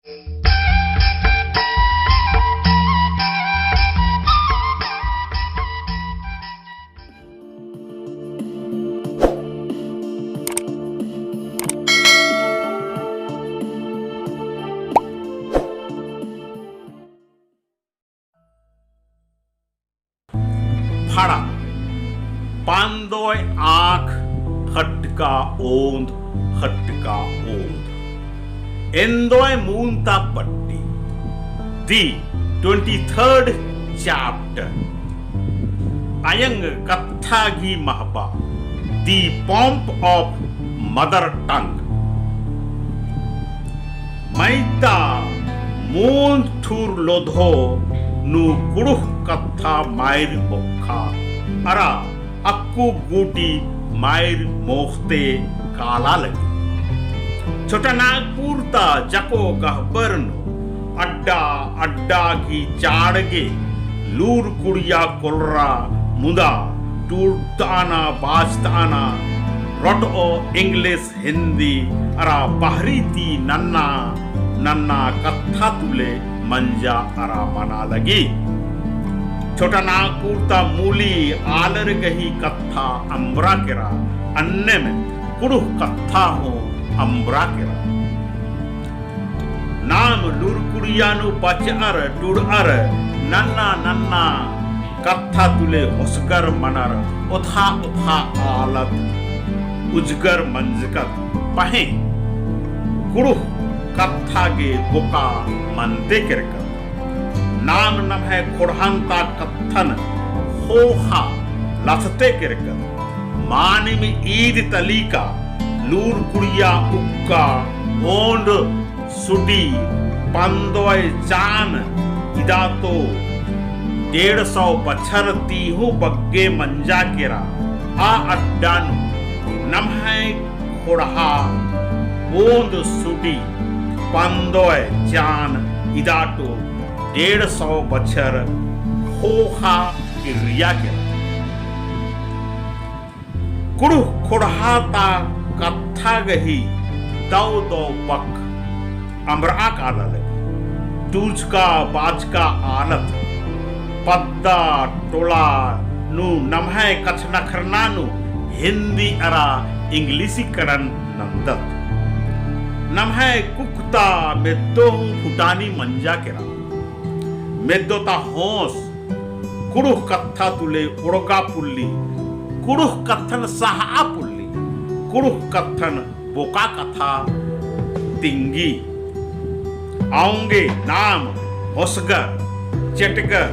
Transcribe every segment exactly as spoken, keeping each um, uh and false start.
फड़ा, पान्दोय आँख खटका ओन्द, खटका ओन्द। एन्दोय मून्ता पट्टी, the twenty-third chapter। अयंग कत्था गही महबा, the pomp of mother tongue। मइता मून्द ठुर लोधो नू कुँड़ुख़ कत्था माइर बोक्खा अरा अक्कु गूटी माइर मोख़ते काला लगी। छोटा नागपुर ता जको गहबर नू अड्डा अड्डा गही चाड़ गे लूर कुड़िया कोलरा मुदा टूड़ताना बाचताना रोटो English हिन्दी अरा बहरी ती नन्ना नन्ना कत्था तुले मंजा अरा मना लगी। छोटा नागपुर ता मूली आलर गही कत्था अम्बरा केरा, अन्नेम कुँड़ुख़ कत्था हूँ अम्बरा केरा। नाम लूर कुड़िया नू बचअर टूड़अर नन्ना नन्ना कत्था तुले होसगर मनर ओथा ओथा आलत उजगर मंजकत पहें कुँड़ुख़ कत्था गे बोका मनते केरकत। नाम नम्है ख़ोंड़हन ता कत्थन ख़ोख़ा लसते केरकत। मानिम ईद तलीका लूर कुड़िया उक्का ओन्द सुडी, पान्दोय चान इदा तो डेढ़ सौ बछर ती हूँ बग्गे मंजा केरा। आ अड्डा नू नम्है ख़ोंड़हा ओन्द सुडी, पान्दोय चान इदा तो डेढ़ सौ बछर ख़ोख़ा किर्रिया केरा। कुँड़ुख़ ख़ोंड़हा ता कत्था गही दव दव बक अम्बरआ काला लगी। टूचका बाचका आलत पद्दा टोला नू नम्है कछनखरना नू हिन्दी अरा इंग्लिसीकरण नन्दत। नम्है कुक्ता मेद्दो हूँ फुटानी मंजा केरा। मेद्दो ता होंस कुँड़ुख़ कत्था तुले ओड़गा पुल्ली, कुँड़ुख़ कत्थन सहा पुल्ली, कुँड़ुख़ कत्थन बोका कत्था तिंगी। औंगे नाम होसगर, चेटगर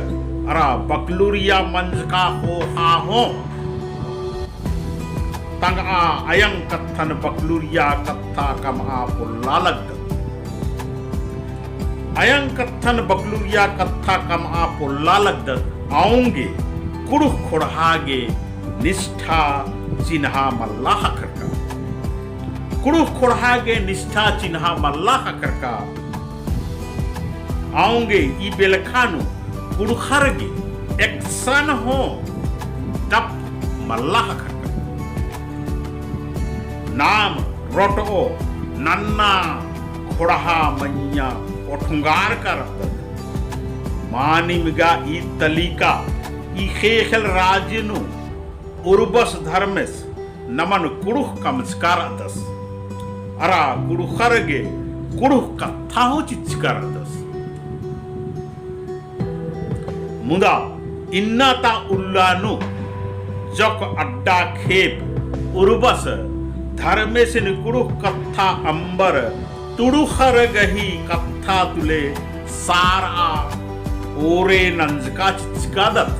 अरा बकलुरिया मंजका ख़ोख़ा हूँ तंगआ अयंग कत्थन बकलुरिया कत्था कमआ पोल्ला लगदत। अयंग कत्थन बकलुरिया कत्था कमआ पोल्ला लगदत। औंगे कुँड़ुख़ ख़ोंड़हा गे निष्ठा चिन्हा मल्ला ख़क्खरका। कुँड़ुख़ ख़ोंड़हा गे निष्ठा चिन्हा मल्ला ख़क्खरका। औंगे ई बेलखा नू कुँड़ुख़र गे एकसन हूँ डप मल्ला ख़क्खरका। नाम रोटओ नन्ना ख़ोंड़हा मइय्याँ ओठंगारका रअदत। मानिम गा ई तलीका ई ख़ेख़ेल राजी नू उर्बस धर्मेस नमन कुँड़ुख़ कमचका रअदस। अरा कुँड़ुख़र गे कुँड़ुख़ कत्था हूँ चिच्चका रअदस। मुदा इन्ना ता उल्ला नू जोक अड्डा खेप उर्बस धर्मेसिन कुँड़ुख़ कत्था अम्बर तुड़ुख़र गही कत्था तुले सारआ ओरे नंजका चिच्चकादत।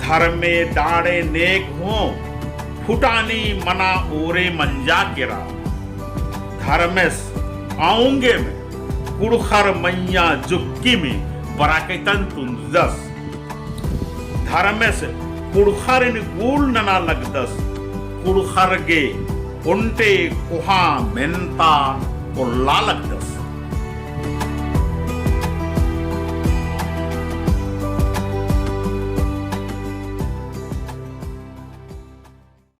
धर्मे डाड़े नेग हूँ फुटानी मना ओरे मंजा केरा। धर्मेस औंगे में कुँड़ुख़र मइय्याँ जुक्की में बराकैतन तुन्ददस। धर्मेस कुँड़ुख़रिन गुल नना लगदस। कुँड़ुख़र गे ओन्टे कोहा मेन्ता पोल्ला लगदस।